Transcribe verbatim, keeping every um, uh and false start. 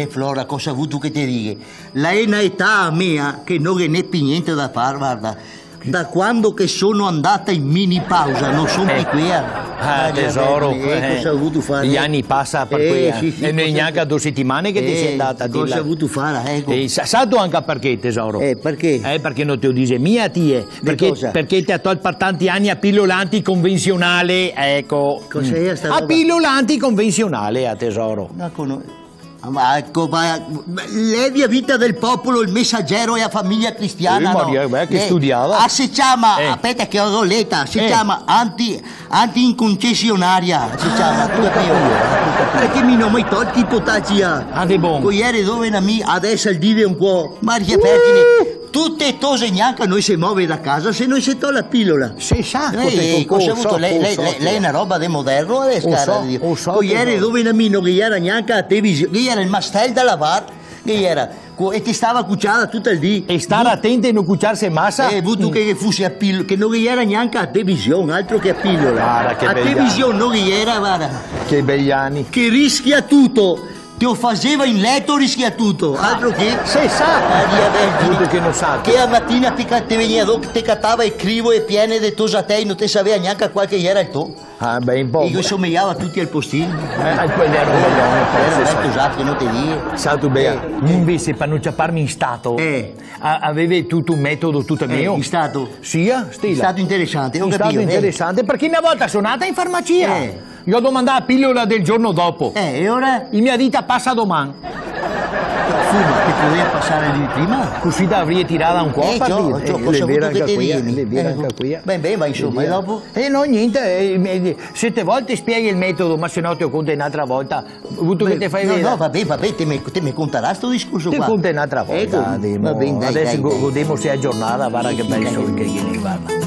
E Flora, cosa vutu che te diga? La xe na età mia che no ghe n'è pi gnente da far, varda. Da quando che sono andata in minipausa, no son pi quea. Ah, tesoro, eh, cosa vutu far? I ani pasa par quea. Sì, sì, e no xe gnanca do setimane che te si andata, cosa vutu far, eco. E sa-, sato anca parché, tesoro? Eh, parché? Eh, parché no te lo dise mia, ti, eh. Parché, parché te ga tolto par tanti ani a pilola anticonvensionale, eco. Cos'è sta roba? A pilola anticonvensionale, a tesoro. No cono-, Ma eco, ma, l'è Via Vita del Popolo, Il Messaggero e a Famiglia Cristiana, no? Maria, beh, che studiava. Ah, se ciama, speta che go leta, se ciama anti-, anticoncesionaria, se ciama, tu capìo? Parché mi no go mai tolto i potacci, ah. Ah, de bon. Co iere dove na mi-, adeso el dive un po', Maria Vergine, tute tose gnanca no se move da casa se no se tol la pilola. Se sa, eh, cosa vuto, l'è, l'è, l'è na roba de moderno adeso, cara de Dio. Co iere dove na mi no ghe iera gnanca a television, ghe iera el mastel da lavar, ghe iera, co-, e te stava cuciada tuto el dì. E star atenti a no cuciarse masa. Eh, vuto che, che fuse a pil-, che no ghe iera gnanca a television, altro che a pilola. Varda che bei ani. A television no ghe iera, varda. Che bei ani. Che rischia tuto. Te lo faseva in leto, rischia tuto, altro che. Se sa! Maria Vergine. Vuto che no sa. Che a matina te ca-, te vegnea do-, te catava e crivoe piene de tosatei, no te savea gnanca qual che iera el to. Ah, beh, un po'. E i somejava tuti al postin. Eh, quel iera un bel omo, iera un bel tosato, no te digo. Sa tu, Bea, eh, invese par no ciaparme in stato, eh, a-, aveva tuto un metodo tuto mio. In stato? Sì, ah, stela. In stato interesante, go capìo, eh. In stato interesante, parché na volta so ndata in farmacia. Eh. Go domandà a pilola del giorno dopo. Eh, e ora? I me ga dita pasa doman. Insoma, te podea pasar lu prima. Cusì te la gavarìa tirada un colpo, eh, par dir. Ciò, eh, cosa vuto che te diga? L'è vera anca quea. Ben, ben, ma insoma, e dopo? Eh, no, gnente, eh, me, se te vol te spiego el metodo, ma se no te lo conto n'altra volta. Vuto che te fai vedar? No, no, va ben, va ben, te me, te me contarà sto discorso qua. Te conto n'altra volta, eco, va ben, dai, adeso dai, go-, dai. Godemose la giornata, varda che bel sol che, che ne varda.